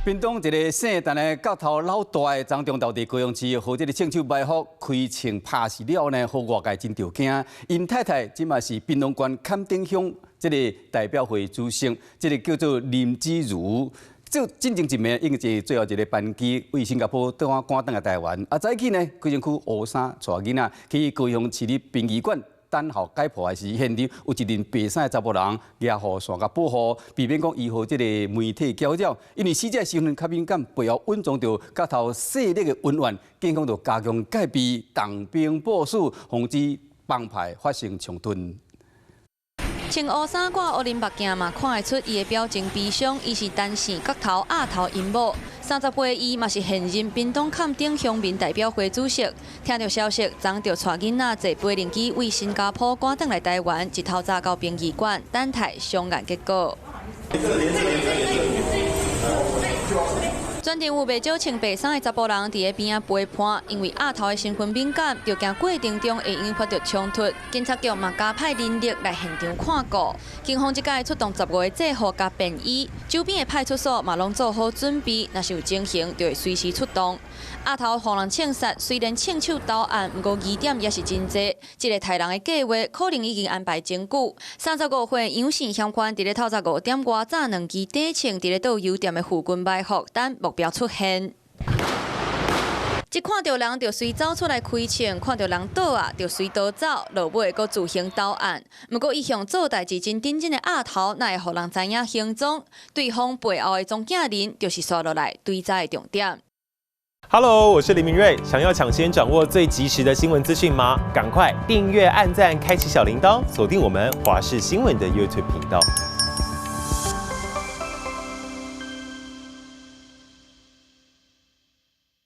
屏東一个姓陳的角頭老大的昨中晝佇高雄市，予這个槍手埋伏開槍拍死了呢，予外界真著驚。𪜶太太這嘛是屏東縣崁頂鄉這个代表會主席，這个叫做林子如。這進前一暝已經坐最後一个班機為新加坡轉趕轉來台灣。啊，早起呢，規身軀烏衫帶囡仔去高雄市立殯儀館等候解剖的時，現場有一陣白衫的查埔人舉雨傘共保護，避免講伊予這个媒體攪擾。因為死者身份較敏感，背後隱藏著角頭勢力的恩怨，警方就加強戒備，動兵部署，防止幫派發生衝突。穿烏衫掛烏輪目鏡嘛，看會出伊的表情悲傷。伊是陳姓角頭鴨頭𪜶某，30歲伊嘛是現任屏東崁頂鄉民代表會主席。聽著消息，昨就帶囡仔坐飛行機為新加坡趕轉來台灣，一頭早到殯儀館等待相驗結果。全程有袂少穿白衫的查埔人佇咧邊仔陪伴，因為鴨頭的身份敏感，就驚過程中會引發著衝突。警察局嘛加派人力來現場看顧。警方這擺出動15個制服佮便衣，周邊的派出所嘛攏做好準備，若是有情形就會隨時出動。鴨頭予人槍殺，雖然槍手投案，毋過疑點也是真濟。這个刣人的計劃可能已經安排真久。35歲楊姓嫌犯佇咧透早5點外早兩支短槍佇咧倒油店的附近埋伏，等目標出現。一看著人就隨走出來開槍，看著人倒啊就隨逃走，落尾閣自行投案。毋過一向做代誌真認真的鴨頭，哪會予人知影行蹤？對方背後的莊敬仁，就是紲落來追查的重點。 Hello，我是林明瑞。想要搶先掌握最及時的新聞資訊嗎？趕快訂閱、按讚、開啟小鈴鐺，鎖定我們華視新聞的 YouTube 頻道。